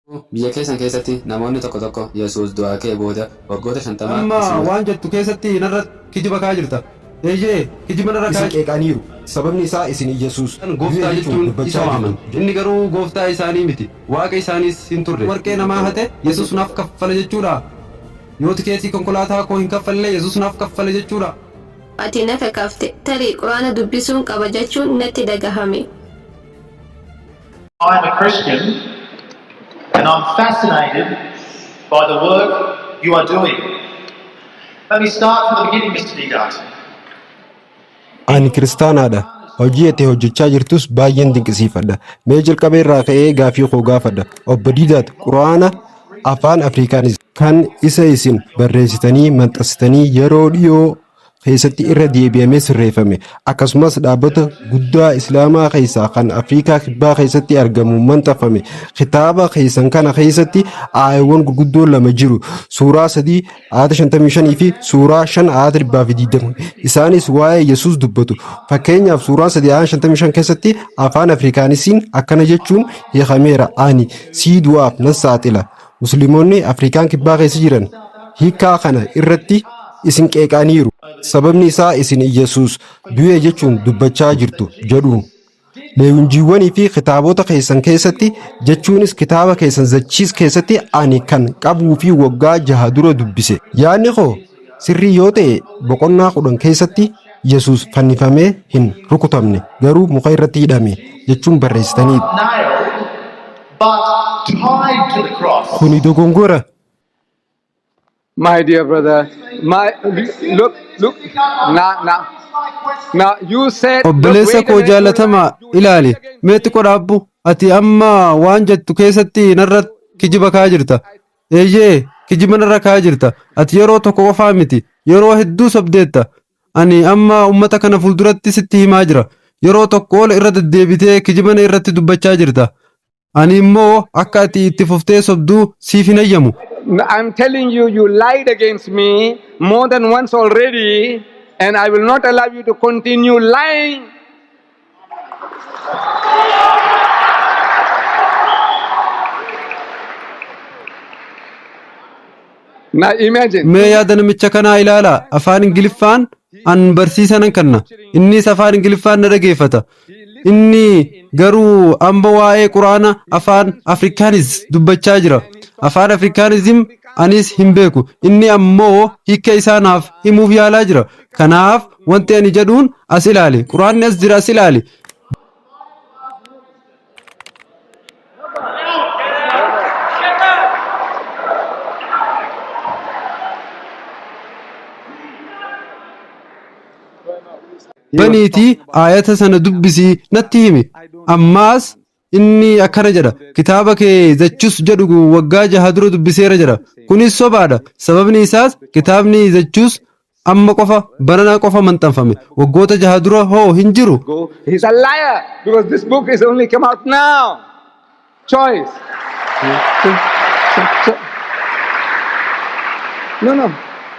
Biyya keessan keessatti namoonni tokko tokko Yesuus du'aa ka'ee booda waggoota 50 Amma isin waan jettu keessatti narra kijiba ka'aa jirta. Eeyyee, kijiba narra Isin ka'aa qeeqaniiru. Sababni isaa isin Iyyasuus du'e Gooftaa jechuun jechuun isa dubbachaa waaman. jirtu. Inni garuu gooftaa isaanii miti, Waaqa isaaniis hin turre. Warqee namaa hate Yesuus naaf kaffale jechuudhaa? Yoo tikeetii konkolaataa koo hin kaffalle Yesuus naaf kaffale jechuudhaa? Ati na kakaafte. Tarii Qur'aana dubbisuun qaba jachuun natti dhagahame. I'm a Christian and I'm fascinated by the work you are doing. Let me start from the beginning, Mr. Deedat. Ani kiristaanaadha. Hojii ati hojjechaa jirtus baay'een dinqisiifadha. Mee jalqaba irraa ka'ee gaafii koo gaafadha. Obbo Diidaat Quraana afaan Afrikaanis kan isa isin barreessitanii maxxansitanii yeroo dhiyoo keessatti irra deebi'amee sirreeffame. Akkasumas dhaabbata guddaa Islaamaa keessaa kan Afrikaa Kibbaa keessatti argamu maxxanfame. Kitaaba keessan kana keessatti aayawwan gurguddoo lama jiru. Suuraa 3 aayata 55 fi suuraa 5 aayata 120. Isaanis waa'ee Yesuus dubbatu. Fakkeenyaaf suuraan 3 aayata 55 keessatti afaan Afrikaanisiin akkana jechuun hiikameera. Ani sii du'aaf nan saaxila. Musliimonni Afrikaan Kibbaa keessa jiran hiikaa kana irratti isin qeeqaniiru. Sababni isaa isin Iyyasuus du'e jechuun dubbachaa jirtu jedhuun. Leenjiiwwanii fi kitaabota keessan keessatti jechuunis kitaaba keessan Zachiis keessatti ani kan qabuu fi waggaa jaha dura dubbise. Yaadni koo sirrii yoo ta'e boqonnaa 10 keessatti Yesuus fannifamee hin rukutamne garuu muka irratti hidhame jechuun barreessitaniitu. Nailed, but tied to the cross. Kuni dogongora. My dear brother, my look, look, now, now, now you said, look, Obboleessa wait a koo minute, jaalatamaa ilaali. Mee xiqqoo dhaabbu. Ati amma waan jettu keessatti narra kijiba ka'aa jirta. Eeyyee, kijiba narra ka'aa jirta. Ati yeroo tokko qofaa miti, yeroo hedduu sobdeetta. Ani amma ummata kana fuulduratti sitti himaa jira. Yeroo tokko ol irra deddeebitee kijiba na irratti dubbachaa jirta. Ani immoo akka ati itti fuftee sobdu siif hin hayyamu. I'm telling you, you lied against me more than once already, and I will not allow you to continue lying. Now imagine. Mee yaada namicha kanaa ilaalaa. Afaan Ingiliffaan an barsiisa nan kanna. Innis afaan Ingiliffaan na dhageeffata. Inni garuu amma waa'ee Quraana afaan Afrikaanis dubbachaa jira. Afaan Afrikaanizim anis hin beeku. Inni ammoo hiika isaa naaf himuuf yaalaa jira. Kanaaf wanti ani jedhuun as ilaali. Quraanni as jira as ilaali. Baniitii aayata sana dubbisii natti himi. Ammaas inni akkana jedha. Kitaaba kee Zachus jedhu waggaa jaha dura dubbiseera jedha. Kunis sobaadha. Sababni isaas kitaabni Zachus amma qofa barana qofa maxxanfame. Waggoota jaha dura hoo hin jiru. Go. He's a liar because this book is only come out now. Choice. So, so, so. No, no.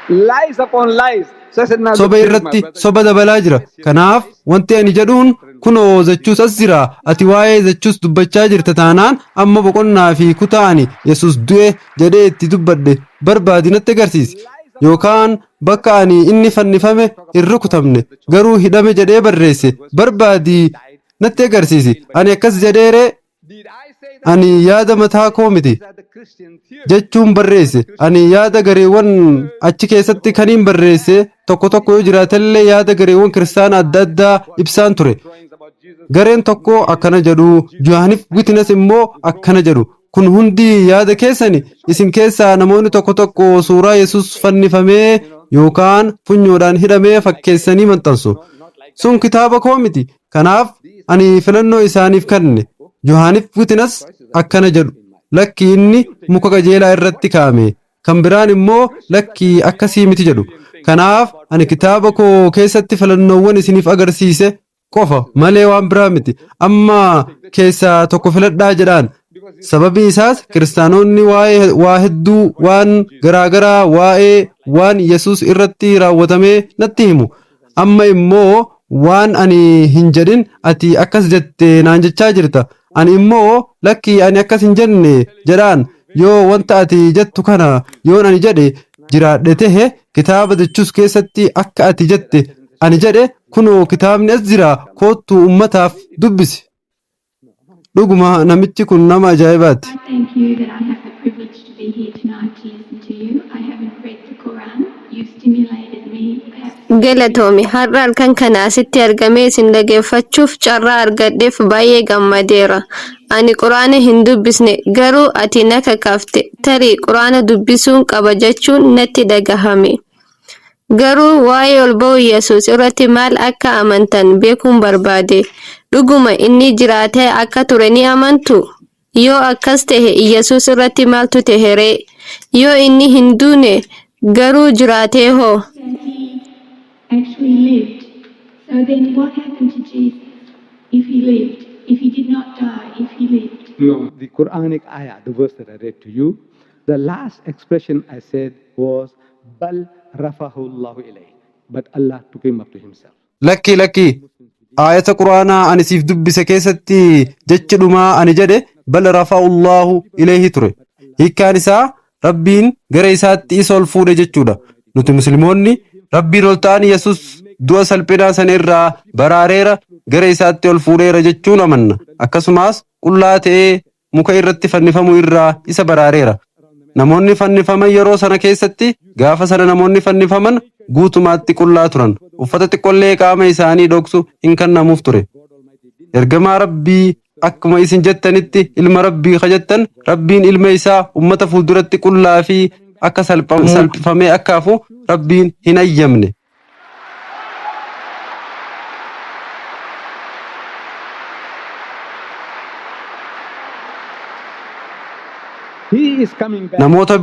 Lies upon lies. So I said, now look, Soba here, my irratti brother. soba dabalaa jira. Kanaaf wanti ani jedhuun kunoo Zachus as jira. Ati waa'ee Zachus dubbachaa jirta taanaan amma boqonnaa fi kutaa ani Yesus du'e jedhee itti dubbadhe barbaadi natti agarsiisi. Yookaan bakka ani inni fannifame hin rukutamne garuu hidhame jedhee barreesse barbaadi natti agarsiisi. Ani akkas jedheeree ani yaada mataa koo miti jechuun barreesse. Ani yaada gareewwan achi keessatti kaniin barreesse tokko tokko yoo jiraatellee yaada gareewwan kiristaana adda addaa ibsaan ture. Gareen tokko akkana jedhu, Johaanif Witness immoo akkana jedhu. Kun hundi yaada keessani. Isin keessaa namoonni tokko tokko suuraa Yesus fannifamee yookaan funyoodhaan hidhamee fakkeessanii maxxansu. Sun kitaaba koo miti. Kanaaf ani filannoo isaaniif kenne. Johaanif Witness akkana jedhu. Lakki inni muka qajeelaa irratti kaa'ame. Kan biraan immoo lakki akkasii miti jedhu. Kanaaf ani kitaaba koo keessatti filannoowwan isiniif agarsiise qofa malee waan biraa miti. Amma keessaa tokko filadhaa jedhaan. Sababii isaas kiristaanonni waa'ee waa hedduu waan garaagaraa waa'ee waan Yesuus irratti raawwatamee natti himu. Amma immoo waan ani hin jedhin ati akkas jette naan jechaa jirta. Ani immoo lakkii ani akkas hin jenne jedhaan. Yoo wanta ati jettu kana yoon ani jedhe jiraadhe tahe kitaaba jechuus keessatti akka ati jette ani jedhe kunoo kitaabni as jira, koottuu ummataaf dubbisi. Dhuguma namichi kun nama ajaa'ibaati. I thank you that I have the privilege to be here tonight to listen to you. I haven't read the Quran. You've stimulated me perhaps Galatoomi, har'a halkan kana asitti argamee isin dhaggeeffachuuf carraa argadheef baay'ee gammadeera. Ani quraana hin dubbisne, garuu ati na kakaafte. Tarii quraana dubbisuun qaba jechuun natti dhagahame. Garuu waa'ee ol ba'uu Yesuus irratti maal akka amantan beekuun barbaade. Dhuguma inni jiraatee akka ture ni amantu? Yoo akkas tahe Yesuus irratti maaltu tahe ree? Yoo inni hin duune garuu jiraatee hoo? that he actually lived. So then what happened to Jesus if he lived? If he did not die, if he lived? No, the Quranic ayah, the verse that I read to you, the last expression I said was, Bal rafahu Allahu ilayh. But Allah took him up to himself. Lakki, lakki, aayata quraanaa ani siif dubbise keessatti jechi dhumaa ani jedhe bal rafa'ullaahu ilayhi ture. Hiikkaan isaa Rabbiin gara isaatti isa ol fuudhe jechuudha. Nuti musliimoonni Rabbiin ol ta'an Yesus du'a salphinaa sana irraa baraareera, gara isaatti ol fuudheera jechuun amanna. Akkasumas qullaa ta'ee muka irratti fannifamuu irraa isa baraareera. Namoonni fannifaman yeroo sana keessatti, gaafa sana namoonni fannifaman guutumaatti qullaa turan. Uffata xiqqoollee qaama isaanii dhoksu hin kennamuuf ture. Ergamaa Rabbii akkuma isin jettanitti ilma Rabbii ka jettan, Rabbiin ilma isaa ummata fuulduratti qullaa fi akka salphifamee akka hafu Rabbiin hin ayyamne. He is coming back. Namoota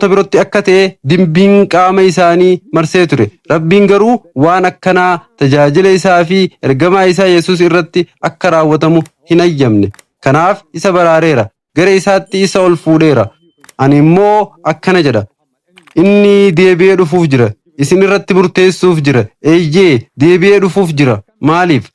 birootti akka ta'e dimbiin qaama isaanii marsee ture. Rabbiin garuu waan akkanaa tajaajila isaa fi ergamaa isaa Yesuus irratti akka raawwatamu hin ayyamne. Kanaaf isa baraareera. Gara isaatti isa ol fuudheera. Ani immoo akkana jedha. Inni deebi'ee dhufuuf jira. Isin irratti murteessuuf jira. Eeyyee, deebi'ee dhufuuf jira. Maaliif?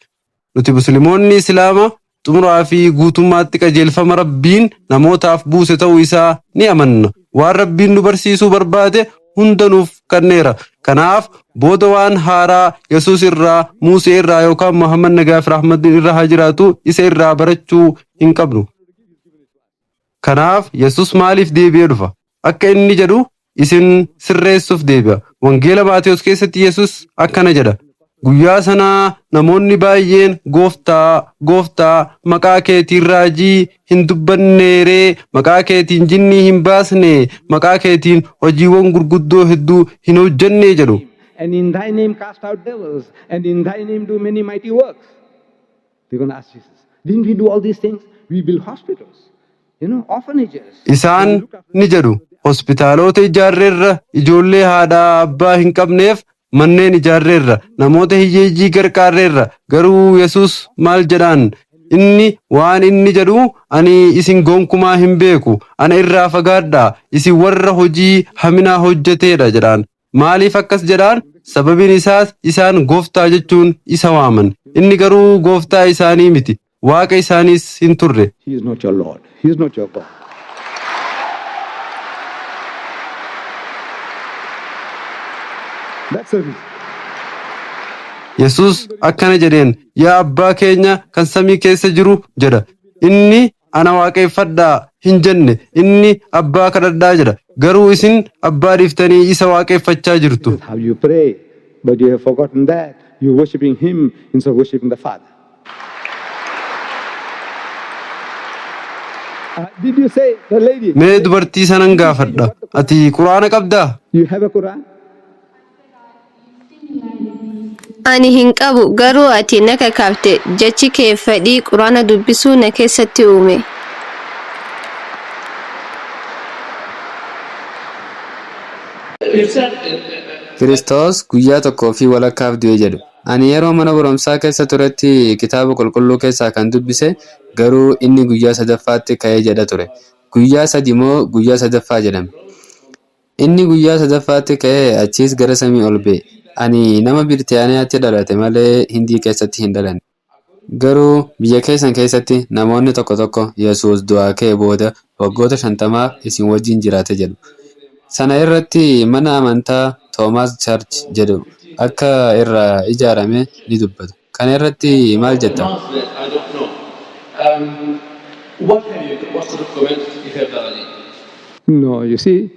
Nuti Musliimoonni Islaama xumuraa fi guutummaatti qajeelfama Rabbiin namootaaf buuse ta'uu isaa ni amanna. Waan Rabbiin nu barsiisuu barbaade hunda nuuf kenneera. Kanaaf booda waan haaraa Yesuus irraa, Musee irraa yookaan Muhammad nagaa fi rahmatni irra haa jiraatu isa irraa barachuu hin qabnu. Kanaaf Yesuus maaliif deebi'ee dhufa? Akka inni jedhu isin sirreessuuf deebi'a. Wangeela Maatewos keessatti Yesuus akkana jedha. Guyyaa sanaa namoonni baay'een, "Gooftaa, gooftaa, maqaa keetiin raajii hin dubbanneeree? Maqaa keetiin jinnii hin baasne? Maqaa keetiin hojiiwwan gurguddoo hedduu hin hojjenne?" jedhu. And in thy name cast out devils, and in thy name do many mighty works. They're going to ask Jesus, "Didn't we do all these things? We build hospitals, orphanages." Isaan ni jedhu, "Hospitaalota ijaarreerra, ijoollee haadhaa abbaa hin qabneef manneen ijaarreerra, namoota hiyyeeyyii gargaarreerra." Garuu Yesuus maal jedhaan? Inni waan inni jedhu, "Ani isin gonkumaa hin beeku, ana irraa fagaadhaa, isin warra hojii haminaa hojjeteedha" jedhaan. Maaliif akkas jedhaan? Sababiin isaas isaan gooftaa jechuun isa waaman. Inni garuu gooftaa isaanii miti. Waaqa isaaniis hin turre. He is not your Lord. He is not your God. That's the reason. Yesus akkana jedheen, "Yaa abbaa keenya kan samii keessa jiru" jedha. Inni ana waaqeffadhaa hin jenne, inni abbaa kadhadhaa jedha. Garuu isin abbaa dhiiftanii isa waaqeffachaa jirtu. This is how you pray. But you have forgotten that. You're worshipping him instead of worshipping the Father. Did you say, the lady, Mee dubartii sanan gaafadha. Ati quraana qabdaa? You have a Quran? Ani hin qabu, garuu ati na kakaafte. Jechi kee fedhii quraana dubbisuu na keessatti uume. Kiristoos guyyaa tokkoo fi walakkaaf du'e jedhu. Ani yeroo mana barumsaa keessa turetti kitaaba qulqulluu keessaa kan dubbise garuu inni guyyaa sadaffaatti ka'ee jedha ture. Guyyaa sadi moo guyyaa sadaffaa jedhame? Inni guyyaa sadaffaatti ka'ee achiis gara samii ol ba'e. Ani nama Biritaaniyaatti dhalate malee Hindii keessatti hin dhalanne. Garuu biyya keessan keessatti namoonni tokko tokko Yesuus du'aa ka'ee booda waggoota 50f isin wajjin jiraate jedhu. Sana irratti mana amantaa Toomaas Church jedhu akka irraa ijaarame ni dubbatu. Kana irratti maal jetta? Answer that, I don't know. What have you, what sort of comment you have, Dadaji? No, you see,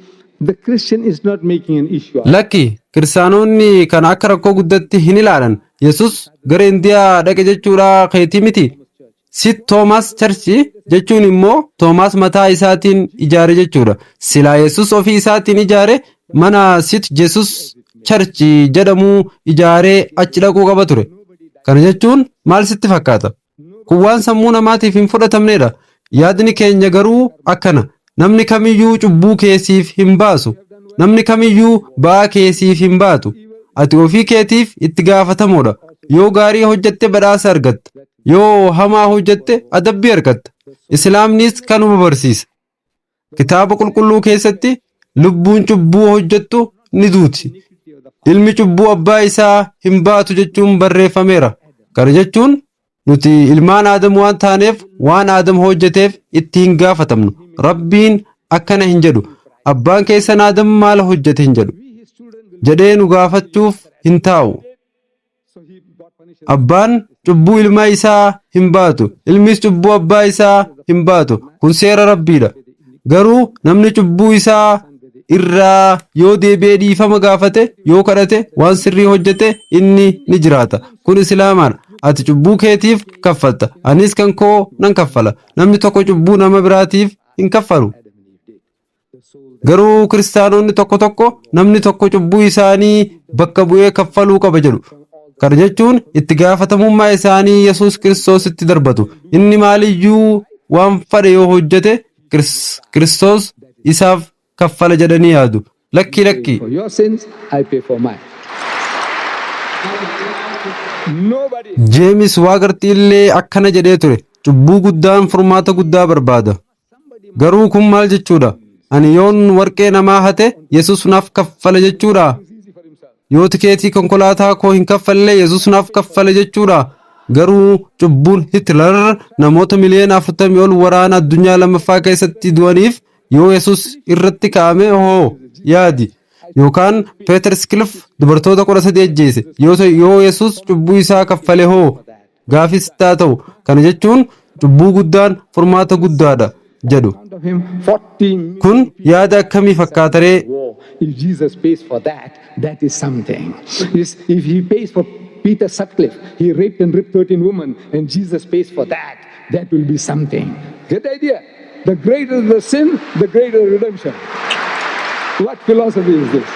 the Christian is not making an issue out of Lakki, kiristaanonni kana akka rakkoo guddatti hin ilaalan. Yesus gara Indiyaa dhaqe jechuudha keetii miti. St. Thomas Church jechuun immoo Toomaas mataa isaatiin ijaare jechuudha. Silaa Yesus ofii isaatiin ijaare mana St. Jesus Church jedhamu ijaaree achi dhaquu qaba ture. Kana jechuun maal sitti fakkaata? Kun waan sammuu namaatiif hin fudhatamnedha. Yaadni keenya garuu akkana. Namni kamiyyuu cubbuu keesiif hin baasu. Namni kamiyyuu ba'aa keesiif hin baatu. Ati ofii keetiif itti gaafatamoodha. Yoo gaarii hojjette badhaasa argatta. Yoo hamaa hojjette adabbii argatta. Islaamnis kanuma barsiisa. Kitaaba qulqulluu keessatti lubbuun cubbuu hojjettu ni duuti. Ilmi cubbuu abbaa isaa hin baatu jechuun barreeffameera. Kana jechuun nuti ilmaan Aadam waan taaneef waan Aadam hojjeteef itti hin gaafatamnu. Rabbiin akkana hin jedhu. Abbaan keessan Aadam maal hojjete hin jedhu. Jedhee nu gaafachuuf hin taa'u. Abbaan cubbuu ilma isaa hin baatu. Ilmis cubbuu abbaa isaa hin baatu. Kun seera Rabbiidha. Garuu namni cubbuu isaa irraa yoo deebi'ee dhiifama gaafate, yoo kadhate, waan sirrii hojjete, inni ni jiraata. Kun Islaamaadha. Ati cubbuu keetiif kaffalta. Anis kan koo nan kaffala. Namni tokko cubbuu nama biraatiif hin kaffalu. Garuu kiristaanonni tokko tokko namni tokko cubbuu isaanii bakka bu'ee kaffaluu qaba jedhu. Kana jechuun itti gaafatamummaa isaanii Yesuus Kiristoositti darbatu. Inni maaliyyuu waan fedhe yoo hojjete Kiristoos isaaf kaffala jedhanii yaadu. Lakki, lakki. For your sins, I pay for mine. Nobody Jeemis Waagartii illee akkana jedhee ture. Cubbuu guddaan furmaata guddaa barbaada. Garuu kun maal jechuudha? Ani yoon warqee namaa hate Yesus naaf kaffala jechuudha? Yoo tikeetii konkolaataa koo hin kaffalle Yesus naaf kaffala jechuudha? Garuu cubbuun Hitler namoota miliyoona 40 ol waraana addunyaa lammaffaa keessatti du'aniif yoo Yesus irratti kaa'ame hoo yaadi. Yookaan Peter Sutcliffe dubartoota 13 ajjeese yoo Yesus cubbuu isaa kaffale hoo gaafis haa ta'u. Kana jechuun cubbuu guddaan furmaata guddaadha jedhu. of him 40 Kun yaada akkamii fakkaataree? war. If Jesus pays for that, that is something. If he pays for Peter Sutcliffe, he raped and ripped 13 women, and Jesus pays for that, that will be something. Get the idea? The greater the sin, the greater the redemption. What philosophy is this?